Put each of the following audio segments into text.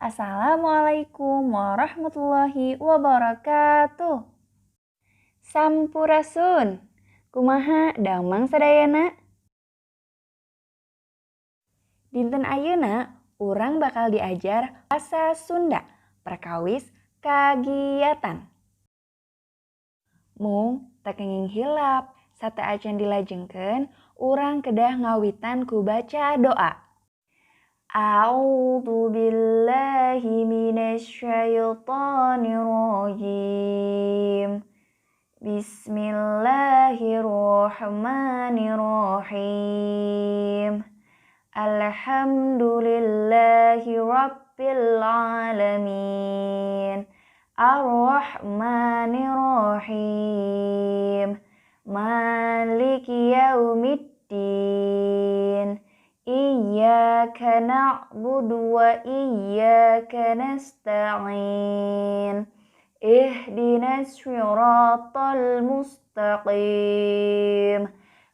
Assalamualaikum warahmatullahi wabarakatuh. Sampurasun. Kumaha damang sadayana? Dinten ayeuna urang bakal diajar basa Sunda perkawis kagiatan. Mung teu kenging hilap, sateuacan dilajengkeun urang kedah ngawitan ku baca doa. A'udzu billahi minasyaitonir rajim. Bismillahirrahmanirrahim. Alhamdulillahi rabbil alamin. Arrahmanirrahim. Maliki yaumiddin. Iyyaka na'budu wa iyyaka nasta'in. Ihdinas siratal mustaqim.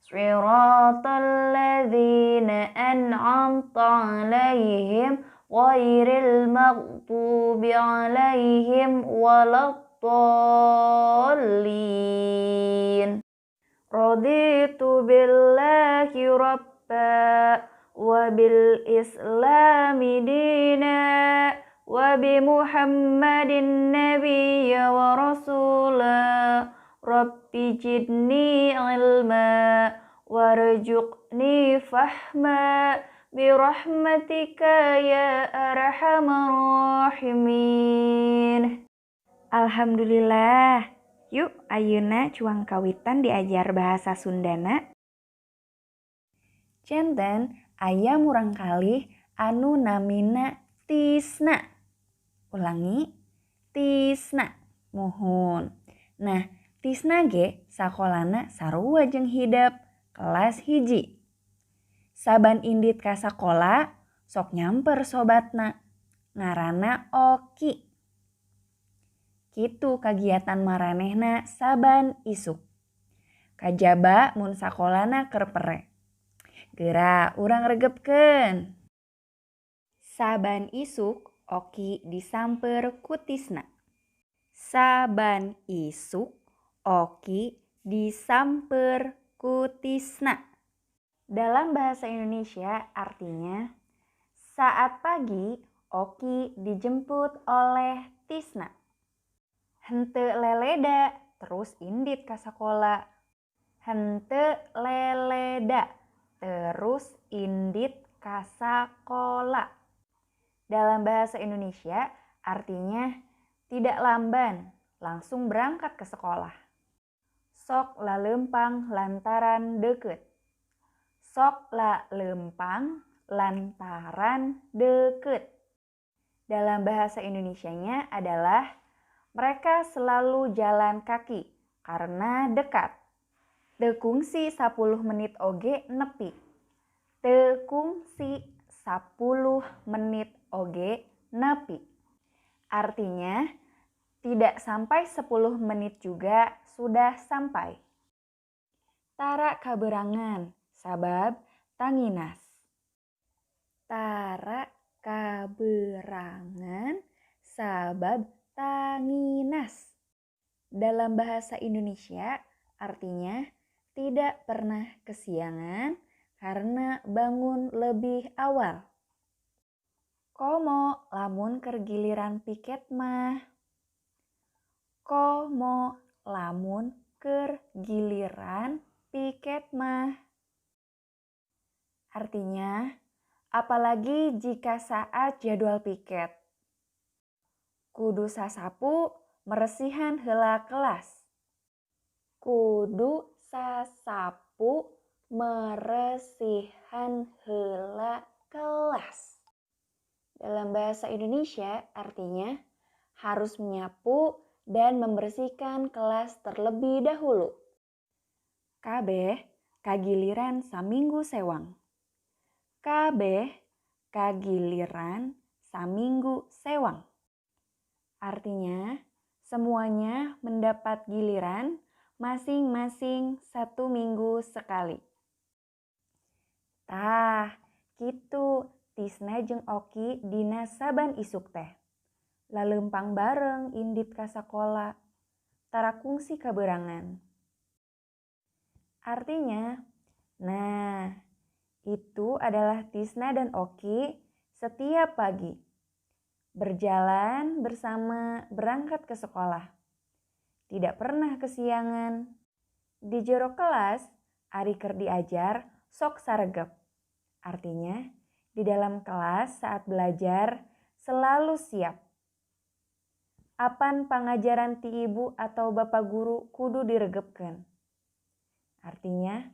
Siratal ladzina an'amta 'alaihim ghairil maghdubi 'alaihim waladdallin. Raditu billahi rabba wa bil islami dina wa bi Muhammadin nabiyya wa rasula. Rabbi jidni ilma warzuqni fahma birahmatika ya arhamar rahimin. Alhamdulillah. Yuk ayeuna cuang kawitan diajar bahasa Sundana. Centen aya murangkalih anu namina Tisna. Ulangi, Tisna. Muhun. Nah, Tisna ge sakolana sarua jeung hidep kelas 1. Saban indit ka sakola sok nyamper sobatna ngaranna Oki. Kitu kagiatan maranehna saban isuk. Kajaba mun sakolana keur pere. Geura urang regepkeun. Saban isuk Oki disamper ku Tisna. Saban isuk Oki disamper ku Tisna. Dalam bahasa Indonesia artinya saat pagi Oki dijemput oleh Tisna. Henteu leleda terus indit ka sakola. Henteu leleda terus indit ka sakola. Dalam bahasa Indonesia artinya tidak lamban, langsung berangkat ke sekolah. Sok lalempang lantaran deket. Sok lalempang lantaran deket. Dalam bahasa Indonesianya adalah mereka selalu jalan kaki karena dekat. Teu kungsi 10 menit oge nepi. Teu kungsi 10 menit oge nepi. Artinya tidak sampai 10 menit juga sudah sampai. Tara kaberangan sabab tanginas. Tara kaberangan sabab tanginas. Dalam bahasa Indonesia artinya tidak pernah kesiangan karena bangun lebih awal. Komo lamun keur giliran piket mah. Komo lamun keur giliran piket mah. Artinya, apalagi jika saat jadwal piket. Kudu sasapu meresihan heula kelas. Kudu sasapu meresihan heula kelas. Dalam bahasa Indonesia artinya harus menyapu dan membersihkan kelas terlebih dahulu. Kabeh kagiliran saminggu sewang. Kabeh kagiliran saminggu sewang. Artinya semuanya mendapat giliran masing-masing 1 minggu sekali. Tah, kitu Tisna jeung Oki dina saban isuk teh. Laleumpang bareng indit ka sakola, tara kungsi kabeurangan. Artinya, nah, itu adalah Tisna dan Oki setiap pagi. Berjalan bersama berangkat ke sekolah. Tidak pernah kesiangan. Di jero kelas, ari keur diajar sok saregep. Artinya, di dalam kelas saat belajar selalu siap. Apan pangajaran ti ibu atau bapak guru kudu diregepkeun. Artinya,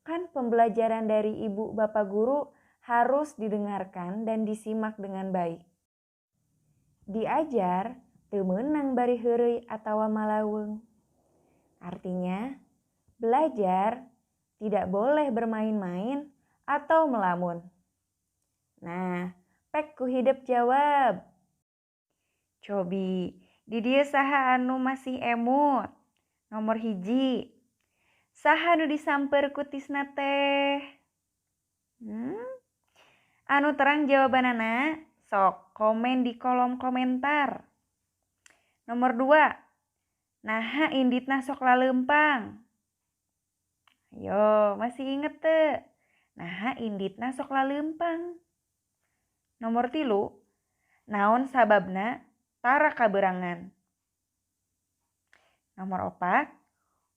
kan pembelajaran dari ibu bapak guru harus didengarkan dan disimak dengan baik. Diajar teu meunang bari heureuy atawa malaweng. Artinya, belajar tidak boleh bermain-main atau melamun. Nah, pek ku hidep jawab. Cobi, di dieu saha anu masih emut? Nomor 1. Saha nu disamper ku Tisna teh? Anu terang jawabanana, sok komen di kolom komentar. Nomor 2. Naha inditna sok laleumpang? Ayo, masih inget teu? Naha inditna sok laleumpang? Nomor 3. Naon sababna tara kabeurangan? Nomor 4.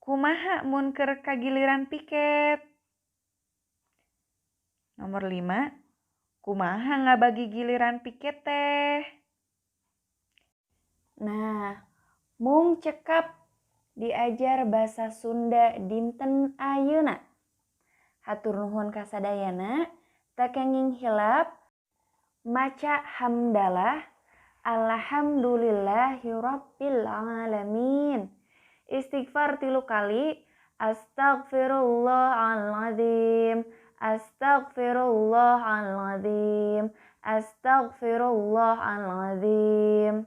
Kumaha mun keur kagiliran piket? Nomor 5. Kumaha ngabagi giliran piket teh? Nah, mung cekap diajar bahasa Sunda dinten ayeuna. Hatur nuhun kasadayana, teu kenging hilap maca hamdalah, alhamdulillahirabbil alamin. Istighfar 3 kali, astagfirullahaladzim, astagfirullahaladzim, astagfirullahaladzim.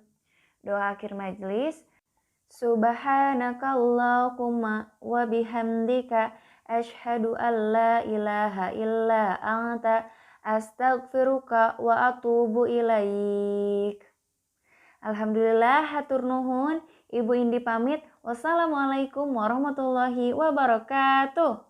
Doa akhir majelis. Subhanakallahumma wa bihamdika asyhadu an la ilaha illa anta astaghfiruka wa atubu ilaik. Alhamdulillah, hatur nuhun. Ibu Indi pamit. Wassalamualaikum warahmatullahi wabarakatuh.